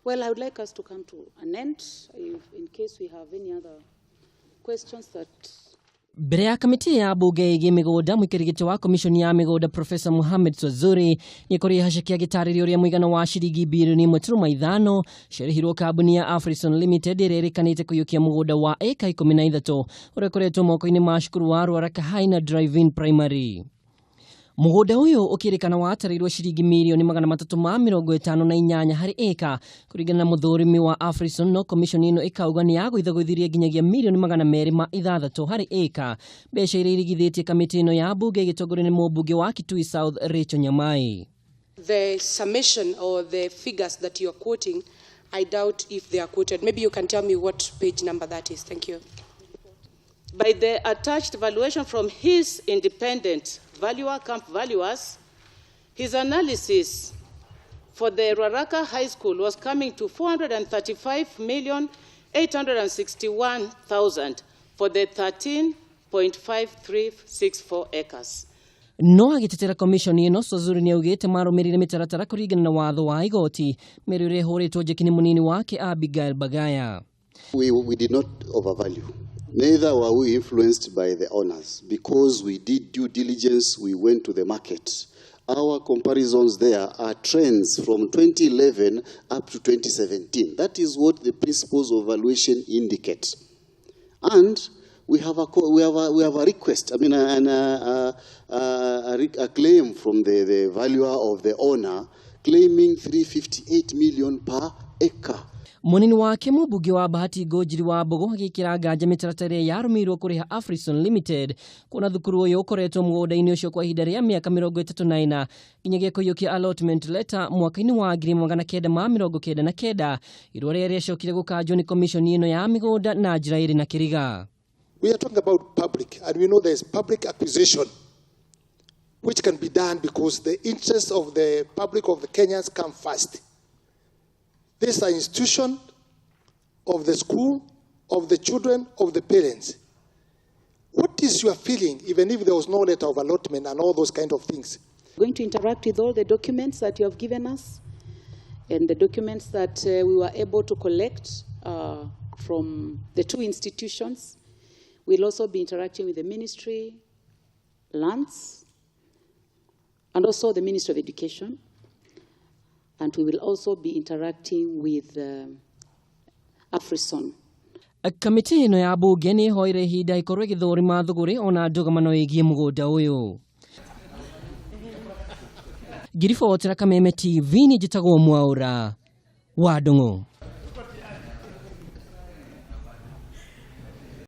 Well, I would like us to come to an end if, in case we have any other questions that Mbere ya kamĩtĩ ya mbunge ĩgiĩ mĩgũnda, mũikarĩri gĩtĩ wa komishoni ya mĩgũnda Profesa Mohamed Swazuri nĩakorirwo haceke agĩtarĩria ũrĩa mũigana wa ciringi bilioni 1.5 ciarĩhirwo kambuni ya Afrison Limited ĩrĩa ĩrĩkanĩte kũiyũkia mũgũnda wa ĩka 13 ũrĩa ũkoretwo moko-inĩ ma cukuru wa Ruaraka High na Drive-In Primary. Mũgũnda ũyũ ũkĩrĩkana watarĩirwo ciringi mirioni 358 harĩ ĩka kũringana na mũthũrimi wa Afrison, no komishoni ĩno ĩkauga nĩ yagũithagũithirie nginyagia mirioni 206 harĩ ĩka, mbeca iria irigithĩtie kamĩtĩ ĩno ya mbunge ĩgĩtongorio nĩ mũmbunge wa Kitui South Rachel Nyamai. The summation or the figures that you are quoting, I doubt if they are quoted. Maybe you can tell me what page number that is. Thank you. By the attached valuation from his independent valuer, camp valuers, his analysis for the Ruaraka High School was coming to 435,861,000 for the 13.5364 acres. No agĩtetera komishoni ĩno, Swazuri nĩ augĩte marũmĩrĩire mĩtaratara kũringana na watho wa igoti, mĩario ĩrĩa ĩhũrĩtwo njeki nĩ mũnini wake Abigail Bagaya. We did not overvalue. Neither were we influenced by the owners. Because we did due diligence, we went to the market. Our comparisons there are trends from 2011 up to 2017. That is what the principles of valuation indicate. And we have a request, I mean, a claim from the valuer of the owner claiming 358 million per acre. Munini wake mũmbunge wa Bahati Ngũnjiri wa Mbũgũ agĩkĩra nganja mĩtaratara ĩrĩa yarũmĩrĩirwo kũrĩha Afrison Limited kuona thukuru ũyũ ũkoretwo mũgũnda-inĩ ũcio kwa ihinda rĩa mĩaka 34 nginyagia kũiyũkia allotment letter mwaka-inĩ wa 1999, irũa rĩrĩa rĩacokire gũkanjwo nĩ komishoni ĩno ya mĩgũnda na njĩra ĩrĩ na kĩriga. We are talking about public, and we know there is public acquisition, which can be done because the interests of the public of the Kenyans come first. These are institution of the school, of the children, of the parents. What is your feeling, even if there was no letter of allotment and all those kind of things? Going to interact with all the documents that you have given us and the documents that we were able to collect from the two institutions. We'll also be interacting with the ministry, lands, and also the Ministry of Education. And we will also be interacting with Afrison. Kamĩtĩ ĩno ya mbunge nĩ ĩhoire ihinda ĩkorwo ĩgĩthũrima thũgũrĩ ona ndũgamano ĩgiĩ mũgũnda ũyũ. Ngiribotera Kameme TV, nĩ njĩtagwo Mwaũra wa Ndung'u.